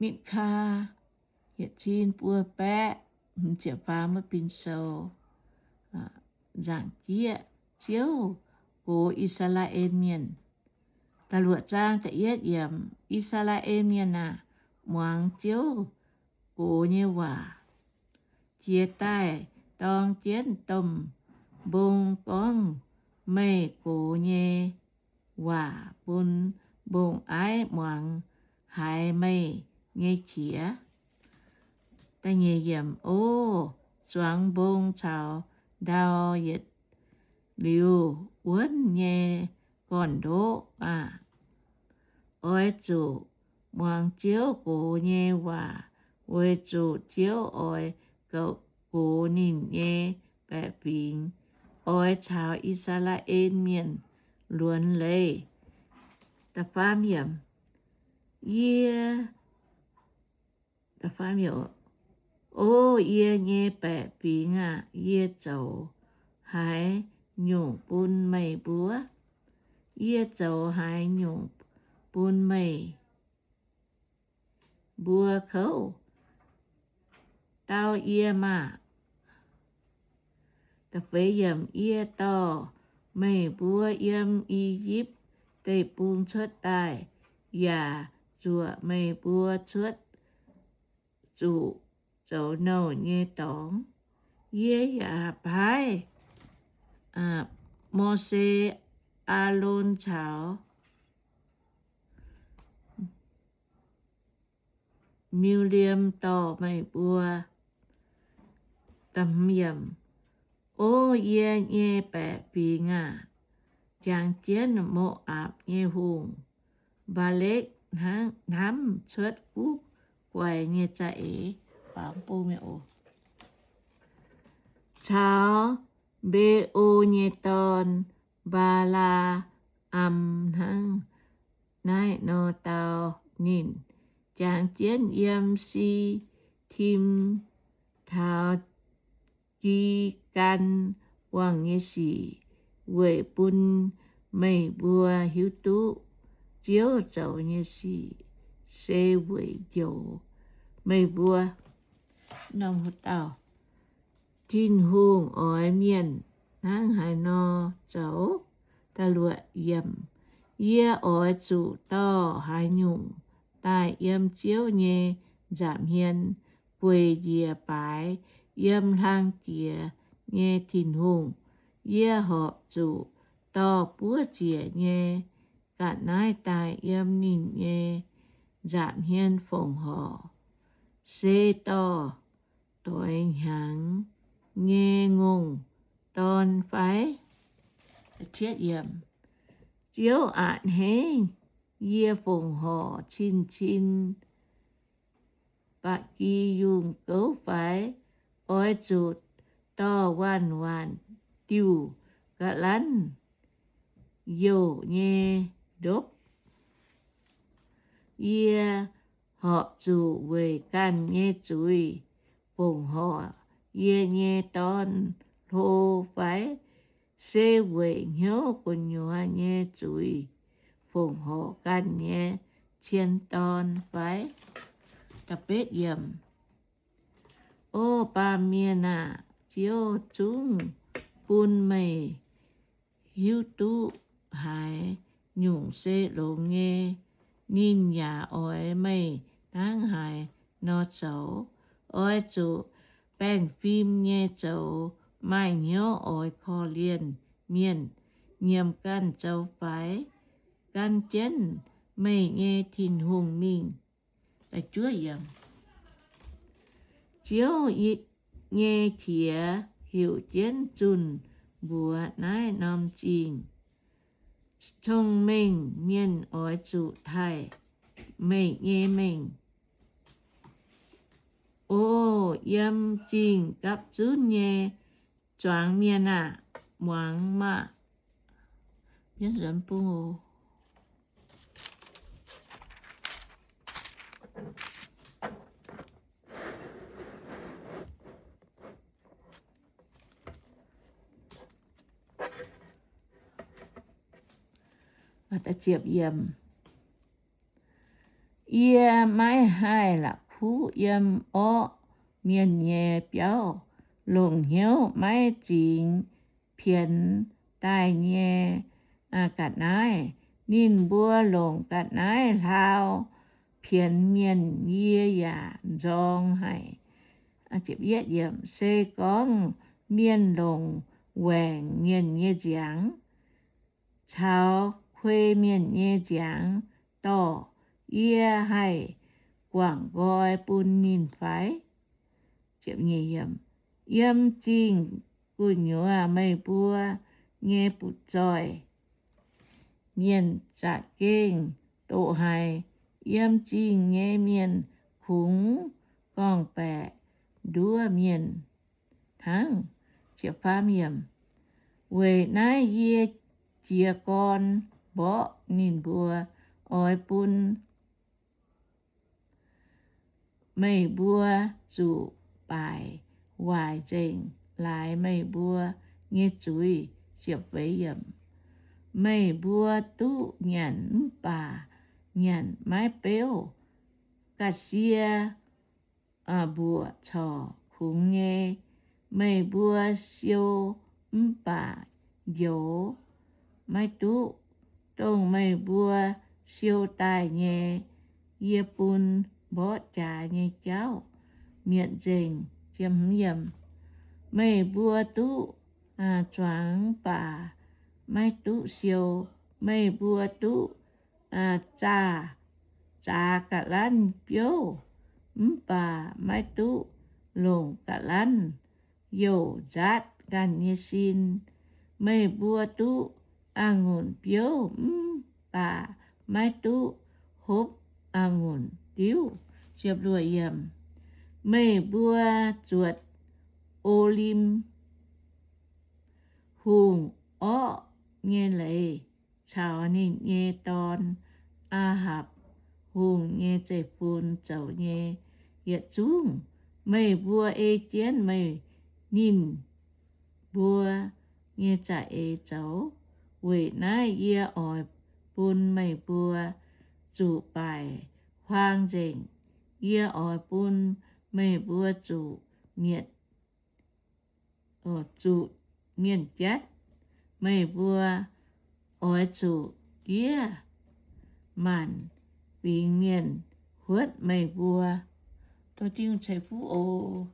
Mikaa yietc cin buo baeqv hmz ziepc faam wuov bin sou. Nzaangc jieqv. Ziouv gox I^saa^laa^en Mienh. Da'luoqc zaang da'yietv yiemc. I^saa^laa^en Mienh aah! Muangx Ziouv gox nyei waac. Jiez daaih dorng jienv domh mbong gorngv meih gox nyei waac bun mbong-aiv muangx, haiz meih nyei qiex. O zuangx mbong caux ndau yietc liuz wuonv nyei gorn-ndoqv aah! Oix zuqc muangx Ziouv gox nyei waac, weic zuqc Ziouv oix goux ninh nyei baeqc fingx, oix caux I^saa^laa^en Mienh luonx leiz. Yie O yie nyei baeqc fingx aah! Yie zoux haaix nyungc bun meih mbuo? Yie zoux haaix nyungc bun meih mbuo kouv? Dau yie maah! Yie dorh meih mbuo yiem I^yipv Deic-Bung cuotv daaih, yaac zuoqc meih mbuo cuotv zuqc zoux nouh nyei dorngx. Yie yaac paaiv Mose, Aalon caux Miuliam dorh meih mbuo. O yie nyei baeqc fingx aah! Jangx jienv Mo^apc nyei hungh, Mbaalekv, hnamv cuotv guv guaix nyei za'eix, caux Mbe^o nyei dorn, Mbaa^laa^am, hnangv naaiv nor dau ninh. Jangx jienv yiem Sitim taux Gilgaan Wangh nyei sic, weic bun meih mbuo hiuv duqv Ziouv zoux nyei sic se weic njoux meih mbuo. Tin-Hungh oix mienh hnangv haaix nor zoux? Yie oix zuqc dorh haaix nyungc daaih yiem Ziouv nyei nza'hmien gueic njiec baaix yiem hlang jiex nyei Tin-Hungh? Yie horpc zuqc dorh buov ziec nyei ga'naaiv daaih yiem ninh nyei nza'hmien fongc horc, se dorh doix hnyangx nyei ngongh dorn fai? Ziouv a'hneiv yie fongc horc cin-cin ba'gi yungh gouv fai? Oix zuqc dorh waanc-waanc diuh ga'lanv youc nyei ndopv. Yie horpc zuqc weic ganh nyei zuiz fongc horc yie nyei dorn hlo fai? Se weic hnyouv gu'nyuoz nyei zuiz fongc horc ganh nyei cien dorn fai? O baamh mienh aah! Ziouv zungv bun meih hiuv duqv haaix nyungc se longx nyei. Ninh yaac oix meih hnangv haaix nor zoux. Oix zuqc baengh fim nyei zoux, maaih hnyouv oix korv-lienh mienh, nyiemc ganh zoux faix, gan jienv meih nyei Tin-Hungh mingh. Ziouv nyei qiex heuc jienv zunh mbuox naaiv norm zingh. Cong-mengh mienh oix zuqc taaih meih nyei mengh. O yiem zingh gapv zunv nyei zuangx mienh aah! Muangx maah! Yie maiv haih la'kuqv yiem orqv mienh nyei biauv, longc hnyouv maiv zingx pienx daaih nyei ga'naaiv. Ninh mbuo longc ga'naaiv hlaau pienx mienh, yie yaac nzorng haic. Se gorngv mienh longc waengc mienh nyei nziangx caux kuei mienh nyei nziangx dorh, yie haih guangc nqoi bun ninh fai? Yiem zingh gu'nyuoz meih mbuo nyei butv-zoih mienh za'gengh doqc haiz, yiem zingh nyei mienh kungx gorngv-baeqc nduov mienh hnangv. Weic naaiv yie jiez gorn mborqv ninh mbuo, oix bun meih mbuo zuqc baaic waaic nzengc laaix meih mbuo nyei zuiz. Meih mbuo duqv nyanc mv baac nyanc maiv beuv, ga'sie mbuoqc corc kungx nyei. Meih mbuo siou mv baac njoux maiv duqv. Dongh meih mbuo siou daaih nyei, yie bun mborqv jaax nyei jauv mietc nzengc. Meih mbuo duqv zuangx mv baac maiv duqv siou. Meih mbuo duqv zaah, zaax ga'lanv biouv mv baac maiv duqv longc ga'lanv youh nzaatv ganh nyei sin. Meih mbuo duqv a'ngunc biouv mv baac maiv duqv hopv a'ngunc diuv. Meih mbuo zuotc O^lim Hungh orqv nyei leiz caux ninh nyei dorn, Aa^hapc Hungh nyei zeiv-fun zoux nyei yietc zungv. Meih mbuo ei jienv meih, ninh mbuo nyei za'eix zoux. Weic naaiv yie oix bun meih mbuo zuqc baaic huaang nzengc. Yie oix bun meih mbuo zuqc mietc, zuqc mienh jatv. Meih mbuo oix zuqc diev maanc fingx mienh huotv meih mbuo. Tov Tin-Hungh ceix fuqv oc.